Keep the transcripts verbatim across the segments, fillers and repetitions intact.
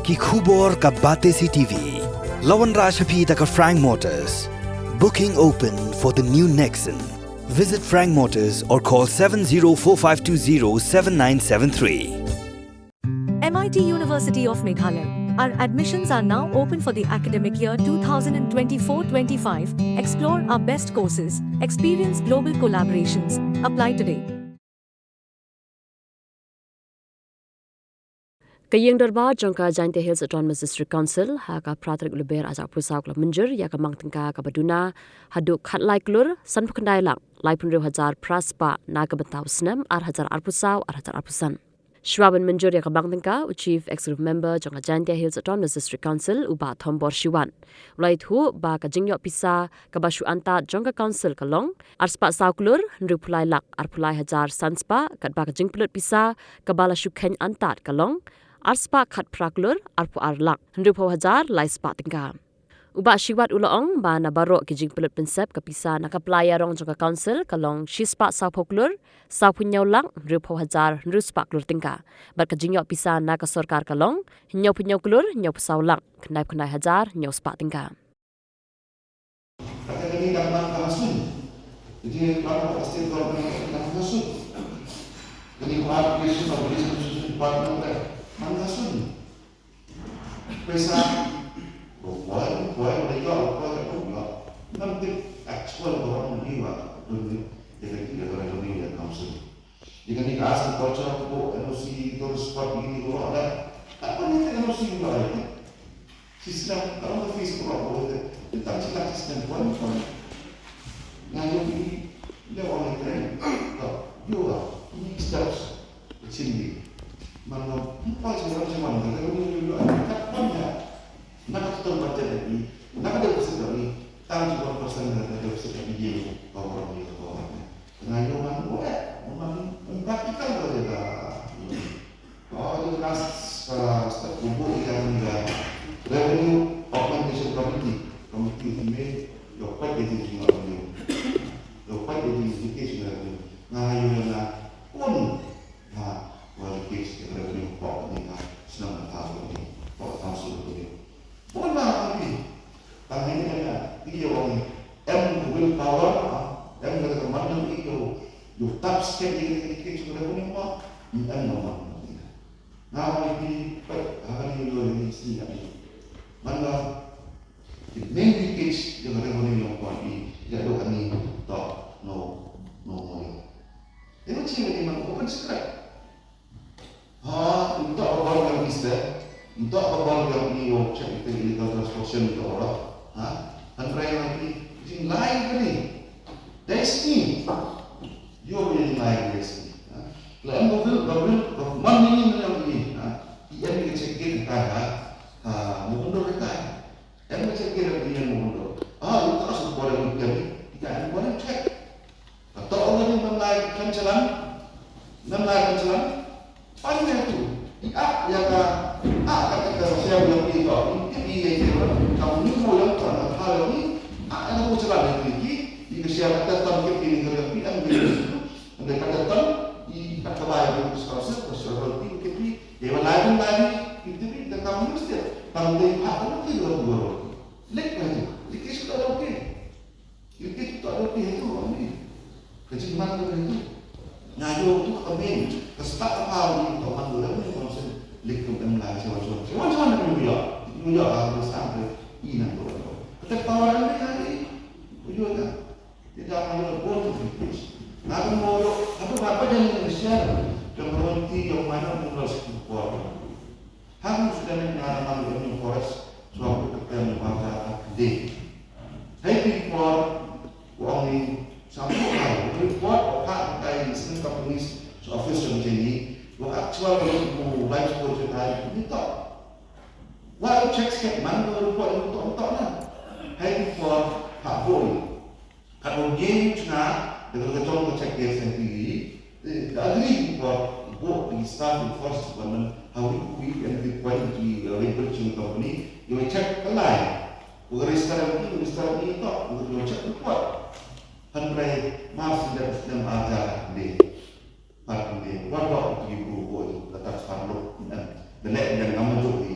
Ki khubor ka Batesi T V. La wanrah sha phi da ka Frank Motors. Booking open for the new Nexon. Visit Frank Motors or call seven zero four five two zero seven nine seven three. M I T University of Meghalaya. Our admissions are now open for the academic year two thousand twenty-four twenty-five. Explore our best courses, experience global collaborations. Apply today. Ka Ïing Dorbar jong ka Jaintia Hills Autonomous District Council ha ka phra tarik Lber arhajar arphew saw ka la mynjur ïa ka mang tyngka kaba duna haduh khatlai klur sanphew khyndai lak laiphew hynriew hajar phra spah na ka bynta u snem arhajar arphew saw arhajar arphew san. Shuwa ban mynjur ïa ka mang tyngka, u Chief Executive Member jong ka Jaintia Hills Autonomous District Council, u Bah Thombor Shiwat, u la ïathuh ba ka jingïoh pisa kaba shu antad jong ka Council ka long ar spah saw klur hynriewphew lai lak arphew lai hajar san spah, katba ka jingpynlut pisa kaba la shu kheiñ antad ka long ar spah khatphra klur arphew ar lak hynriewphew hajar lai spah tyngka. U Bah Shiwat u la ong ba na baroh ki jingpynlut pynsep ka pisa na ka pla ïarong jong ka Council ka long shi spah sawphew klur sawphew hynñiew lak hynriewphew hajar hynriew spah klur tyngka. Bad ka jingïoh pisa na ka sorkar ka long hynñiewphew hynñiew klur hynñiewphew saw lak khyndaiphew khyndai hajar hynñiew spah tyngka. Kata kane ka man ka ha suiñ. Jadi, plan of state government ka man ka ha suiñ. Kane ka application of business department ka man ka ha suiñ. Pisa, ko poi, poi, ko ïoh, ko ïoh, ko ïoh. Ngam tip actual ka wan ni wa, dun ni, ïa ka, ïa ka revenue ïa council. Ïa kane ka Assam culture ko N O C, tourist spot ni ko wan da. Apa ni N O C ko wan da? System, ka long ka fees ko wan da. Ïa tang sila system ko wan ko. Nga ïoh ni, ïa wan ni train. Ko, ïoh wa, ni steps. Chin di. Man lo, ym poi sha ram sha wan, ka ram ïoh ïoh kat pon ïa. Na ka total budget ïa ki, na ka deficit ïa ki, tang shi wan percent na ka deficit ïa ki ïa ka wan ïa ka wan. Nga ïoh man lo eh, man, man practical ka ïa ka. Oh, the last, uh, step ko buh ïa ka revenue augmentation committee, committee ïa ki me, ïoh pait ïa ki revenue. Ïoh pait ïa ki revenue. Nga ïoh ïa nga, un, Ha, wa ki case ki revenue pok ni ha, snem na thaw ni, pok thaw su ni. Pok na ni, tang ni ni na, ni yo ni, em will power, ha, em ka ka man ni yo, yo tap step ni ki case ki revenue pok, em na man ni. Na wa ki, pa, ha ni yo ni si ni. Man la, ki main ki case ki revenue pok ni, ya do ni, to, no, no, no. Ïa ka jingïaid lynti man open secret. Ha, ym toh ka bor ïa ngi seh. Ym toh ka bor ïa ngi ïoh check ïa ka illegal transaction ïa ka bor. Ha? Hynrei ïa ngi jinglai ka ni. Dei sngi. Ïoh ïa jinglai ka dei sngi. Ha? La em ba bil, ba bil, ba man ni ni ïa ngi. Ha? Ïa ngi check ïa ka, ha? Ha, mo ndo ka. Em ka check ïa ka ïa mo ndo. Ah, ïa ka su bor ïa ngi ïa ka em bor ïa check. Ka toh ong ni mem lai kan chalan, mem lai kan chalan. Pan ne tu, i ak ïa ka, ak ka ka sia ïa ki to, i ki i ïa ki ro, ka ni mo ïa ka na ka ïa ni, ak ïa ka mo chalan ïa ki, i ka sia ka ta tam ki ki ni ka ïa ki am ki. Ande ka ta tam, i ka ka bai ki ka sa sa, ka sa ro ki ki ki, ïa lai lai ki ki ki ka ka mo sia, tam de ak ka ki ro ro. Lek ka tu, lek ki su ka ro ki. Ïa ki tu ado ki tu ni. Ka jingman ka tu. Nga ïoh tu ka min. Ka start ka pau ni ka man tu dah ni konsep. Lik kum em la sewa sewa. Sewa sewa na New York. New York ah, ka start ka i na tu. Ka tak pau ni ka ni. Ujung ka. Tidak ada pun tu. Nga tu mau tu. Apa apa jadi Malaysia. Yang berhenti yang mana mula sepuluh. Hang sdang na man u forest, shuwa u kyrteng u Bangla Akdei. Hei phi por, u ong ni, sangpu hai, u report, u phah kai sdang ka police, sha office jong jeni, u actual u life support jong kai, ni to. Wa u check step man, u report, u to, u to na. Hei phi por, phah boi. Katba u ïeng u chna, da ka jong ka check gate sha ki, eh, da agree u por, u bok ki staff u force u ban ha wi u wi em ki point ki, eh, wi bridge company, ïa u check ka lai. U register em ki, u register em ki to, u check u por. Hynrei mar shu dep snem arhajar de. Pat kumne, wat wat u ki bru u bok u la tak sparlok, em, da leh ïa ngam ma jok i.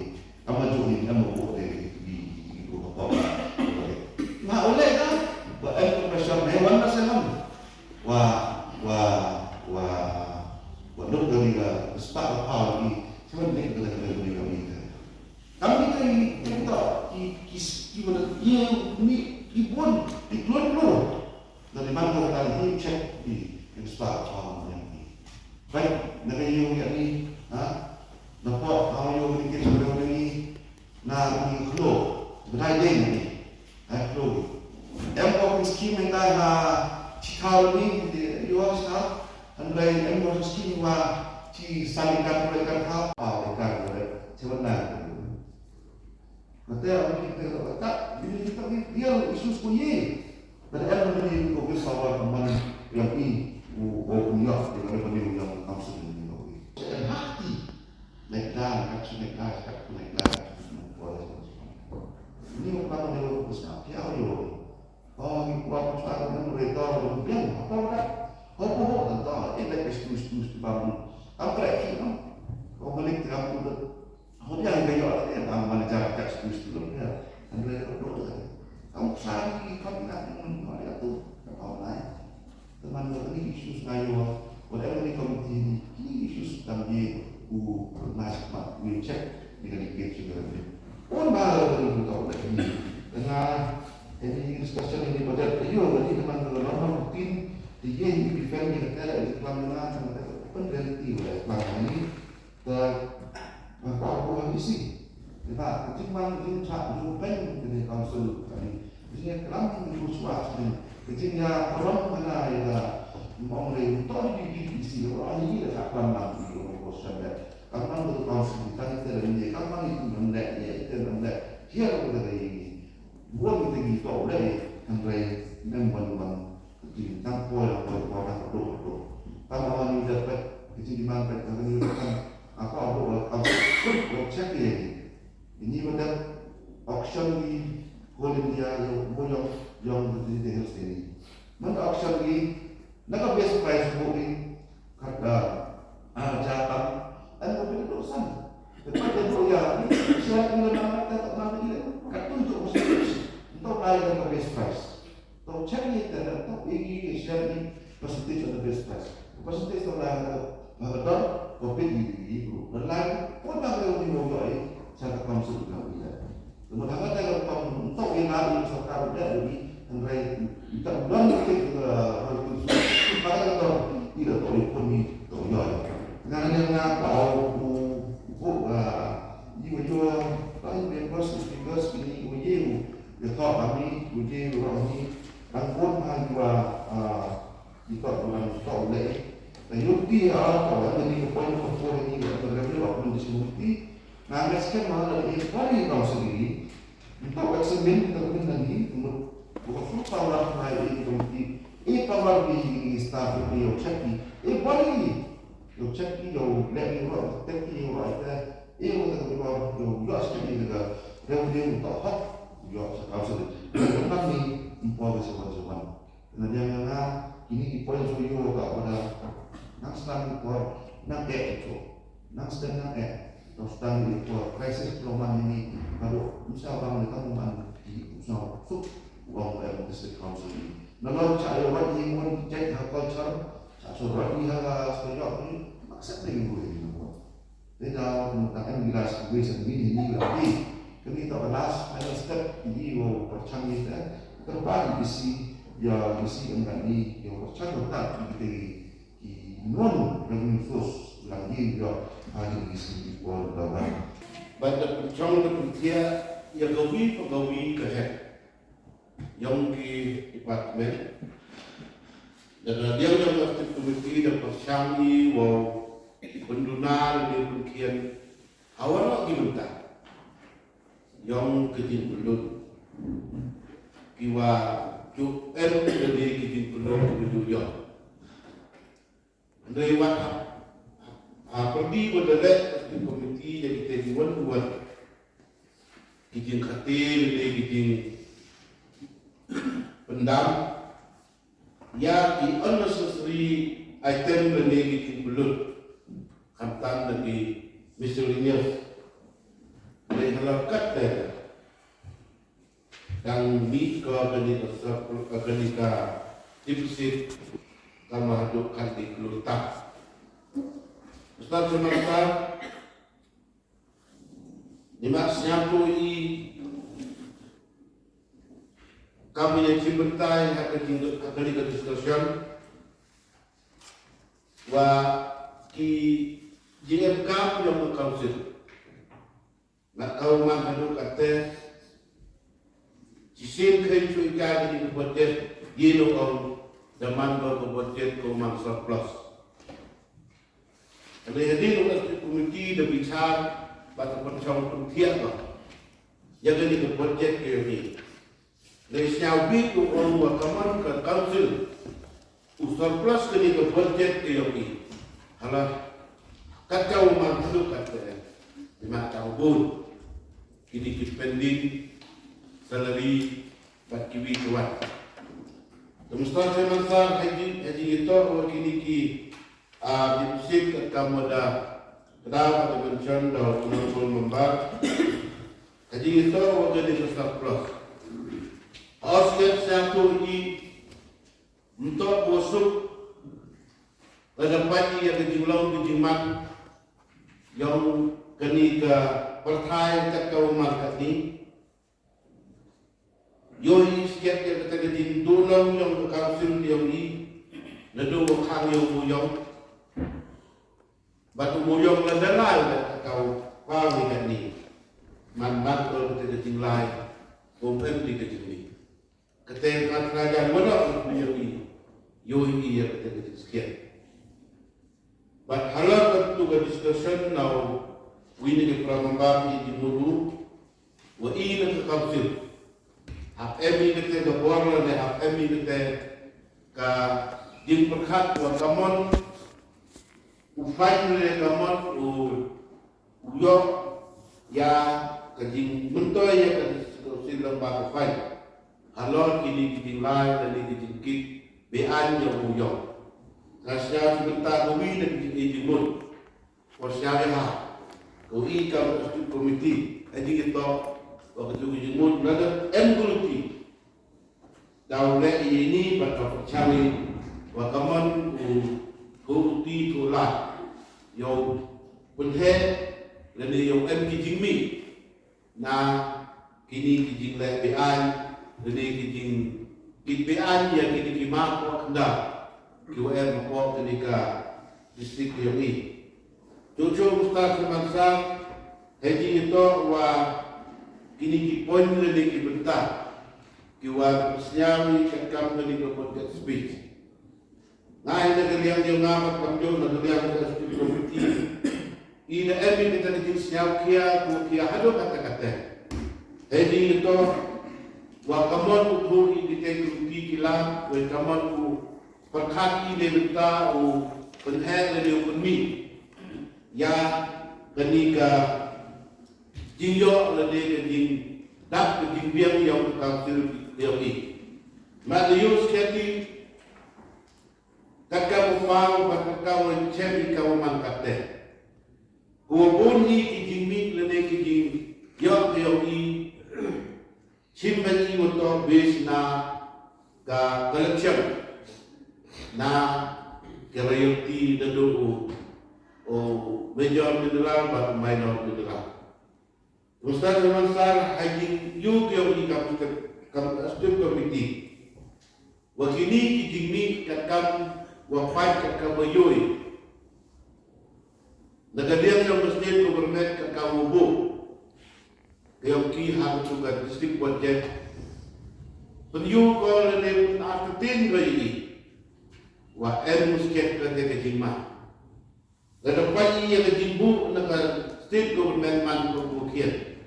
Kata, kata, kata, real issues ko ye. Lada em mynta ko Bill Power ka mon ïa i u, u pynïoh ïa ka revenue ïa ka council ïa ka. Em hati. Lek da, kat shu lek da, kat shu lek da, kat shu lek da. Ni u pynïoh ïa u pynïoh ïa u. Oh, ngi kwah pynshai ka moderator, biang, hapoh da. Hapoh, hapoh, tang, tang, eh, lek excuse, excuse, bang. Am kra ki, am. Ko malik, am tu da. Hynrei ka ïoh leh, eh, tang manager ka excuse tu lem, ïa. Hynrei ka doh tu. Tang sari ki khot ina ki mun, ina ki atu, ka tau nai. Te man ba kani issues nga ïoh, whatever the committee ni, kini issues tang ye u nas mat, we check, ni kani case shu kani. Un ba kani ku tau leh ni. Te nga, any discussion, any budget, ïoh, kani te man ba normal routine, te ye ni defend ni kata, ni klam na, kata, open reality, wala klam ni. Te, nga kwah buh ha B C. Te ba, ka jingmang jingshah jingpeng kane council kane. Ka jingïaklam jingpynshuwa kane. Ka jingïaklam mana ïa ka mong re to di di di si ro ni da ka klam lang di ro ko sha da. Ka mang ka council di tang ite da ni ka mang itu nam da ni ite nam da. Hiar ko da ni. Buat ite di to le kan re nem ban ban. Ka jingtang poi la poi poi la poi poi. Tang ba wan ïa pet, ka jingdemand pet, ka jingdemand pet. Apa apa apa apa check ïa ni. Ini ba dang auction di Coal India ïa mo ïong ïong di di di di. Man auction di na ka best price bo di kat da ah jaka. An mo pin do san. Tepat da bo ya ni sia ni na ka ta ma ni ka tu jo. Ento ai ka best price. To check ni te to igi igi share ni percentage of the best price. Percentage to la ha ka dor ko pit ni igi group. Dan lai pun ba ka ni mo yo ai sa ka council ka ni. Kemudian ha ka ta ka pam to ina ina sorkar da ni hynrei ita don ke ka royalty. Ba ka dor ida to ni pun ni to yo ai. Nga nga nga ba ku ku ah you your members, speakers, ini you you. Ïa ka kami, ujie u rah ni, nang bun ha ïa, ah, ïa ka u nang ka u leh. Na ïa u ti ha ka wa ni ka point ka four ni ka revenue augmentation committee. Na next time ha la ïa ka ni council ni. Nto examine ka min na ni, nto ka full power na ïa ka committee. E power ni staff ni ïa check ni. E body ni. Ïa check ni ïa leh ni ro, tek ni ro ite. Ïa ka ka ro ïa ïa check ni ka revenue to hok. Ïa sa council. Ka ni mpo ka sewan sewan. Na dia nga kini ki point so ïa ka pada nang sdang ni ko nang eh to. Nang sdang nang eh. To sdang ni ko crisis problem ni ka do. Misa bang ni ka man ki so suk wang em district council ni. Na lo cha ïa wat ni mon check ha culture. Cha so wat ni ha ka so ïa ni. Maksud ni ko ni ko. Te da tang em last week ni ni lagi. Kami to last final step ni wa pyrchang ni te. Terbaru isi ya isi enggak ni ya pyrchang tak kita ki non revenue source lagi ya hari isi di kuala dawan. Ba da pynchong da pyntiah ïa kawi pa kawi ka heh. Ïong ki department. Da ka liang ïong ka state committee da pyrshang i wow pynduna da pynkhian. Hawa noh ki mynta. Ïong ka jingpynlut. Ki wa ju em da ki jingpynlut ki ju ïong. Hynrei wat ha, ha pyrdi wat da leh ka komiti ïa kita ki wan wan. Ki jingkhaten lane ki jingpyndam ïa ki unnecessary item lane ki jingpynlut. Khamtam da ki miscellaneous. Hynrei ha la katta Dang mih ka kane ka surplus, ka kane ka deficit tang ba haduh khatdi klur tam. Ustaz Samantha, ngi ma sngewthuh i kam ïa chimbynta ha kane ka, ha kane ka discussion wa ki jingem kam ïa ka council. Nga kawmar haduh katta. Shisien khein shu ïa ka dei ka budget, ïa u ong da man ba ka budget ka man surplus. Hynrei hadien u executive committee da bichar, bad ka pynshong pynthiah ba ïa kane ka budget ka ïohi. Ngi sngewbha u ong wa ka mon ka council u surplus kane ka budget ka ïohi. Hala, kat ka u man tu kat ka, di ma ka u bun kini ki pending salary bad kiwi ki wan. Te Mister Chairman Sir, ha ïing, ha ïing ito wa kini ki, ah, deficit ka kam wa da, ka da wa da mention da wa kini member. Ha ïing ito wa kini ka surplus. Ha os ket sa tu i mto wa suk la da pati ya ka jinglong ka jingman yong kani ka pyrthai ka ka umar kani. Ïohi skhet ïa kata ka jingdonong yong ka council yong i, naduh wa khang yong u yong. Bad u yong la da lai da ka kau pau ni kani. Man man ko kata ka jinglai, ko em di ka jingni. Kata ka trajan wa da u yong i, ïohi ïa kata ka jingskhet. Bad hala ka tu ka discussion na u wi ni ka para member ki jingmut u, wa i na ka council. Hap em i kata ka bor lane hap em i kata ka jingpyrkhat wa ka mon u fine lane ka mon u, u ïoh ïa ka jingmyntoi ïa ka council lem bad ka fine. Halor kini ki jinglai lane ki jingkit beaiñ ïa u ïoh. Nga sngewthuh mynta ka wi na ki jingmut. Ko sngewthuh ha ka wi ka executive committee, ha jingïatok wa ka jingmut na ka em guruti. Da u leh ïa ini bad ka pyrshang i wa ka mon u, ko u ti ko la ïa u pynheh lane ïa u em ki jingmih na kini ki jingleh beaiñ lane ki jingkit beaiñ ïa kini ki mar poh khyndaw ki wa em hapoh kani ka district yong i. Cucu Mister Chairman Sir, ha jingïatok wa kini ki point lane ki bynta ki wa sngewthuh i katkam kani ka budget speech. Nga hi na ka liang jong nga bad kumjuh na ka liang ka executive committee. I da em i kata ka jingsngew khia, ko khia haduh katta katta. Hynrei to wa ka mon u thuh i kita ki ruti ki la, wa ka mon u pyrkhat i na bynta u pynheh lane u pynmih ïa kane ka jingïoh lane ka jingdap ka jingbiang ïa u ka council ïa u i. Mat ïa u sketi, katkam u paw bad katkam u chem i ka u man katte. Ko bun hi ki jingmih lane ki jingïoh ïa u i. Chim ban i wa toh base na ka collection na ka royalty naduh u, u major mineral bad u minor mineral. Mister Chairman Sir, ha jingïoh ïa u i kam, kam executive committee. Wa kini ki jingmih katkam wa pait katkam wa ïoh. Na ka liang jong ka state government katkam wa buh. Ka ïong ki ha ka tu ka district budget. Pynïoh ko lane pynartatien ko ïa i. Wa em musket ka te ka jingma. Lada pait ïa ka jingbuh na ka state government man ka buh khian.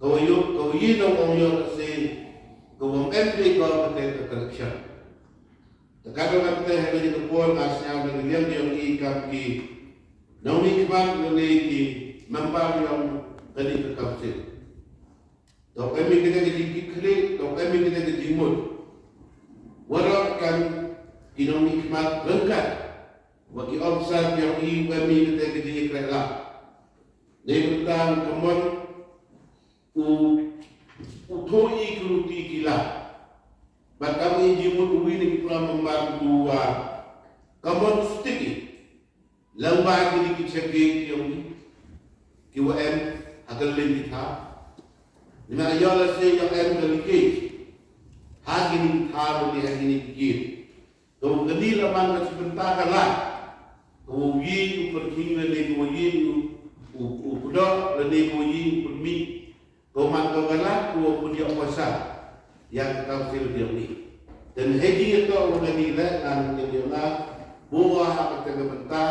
Ka wa ïoh, ka wa ïoh na ong ïoh ka se, ka wa em dei ka ka te ka collection. Te ka dei ka te ha ka jingbuh nga sñiaw na ka liang ïong i kam ki nongmihkhmat lane ki member ïong kani ka council. To em i kane ka jingkitkhlieh, to em i kane ka jingmut. Waroh kan ki nongmihkhmat ryngkat wa ki officer ki ong i em i kane ka jingïakhleh lah. Dei mynta ka mon u, u thoh i ki ruti ki lah. Bad kam i jingmut u wi na ki para member u wa ka mon sticky. Lang ba kini ki check gate ki ong i ki wa em ha ka lynti thaw. Ni ma ïoh la se ïoh em ka leakage ha kini ki thaw ni ha kini ki gate. Ka wa kani la man ka chi bynta ka la. Ka wa ïing u pyrkhing lane ka wa ïing u, u, u kudok lane ka wa ïing u pyrmih. Ko man ko ka la ko pun ïa pisa ïa ka council ïa ni. Te hei ïa to u ngani le ngan ïa ïa la bua ha ka te ka bynta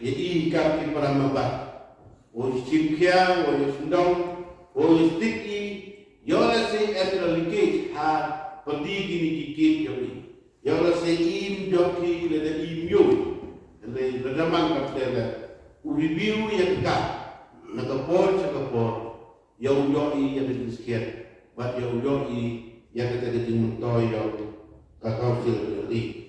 ïa i kam ki para member. Wa ïa shim khia, wa ïa shim dong, wa ïa stick i, ïoh lehse et la likej ha pyrdi kine ki kit ïoh i. Ïoh lehse im jop ki lada im ïoh. Lada lada man ka te la u review ïa ka na ka por sha ka por. Ïa u ïoh i ïa ka jingsngewsih. Bad ïa u ïoh i ïa ka te ka jingmyntoi ïa ka council ïa i.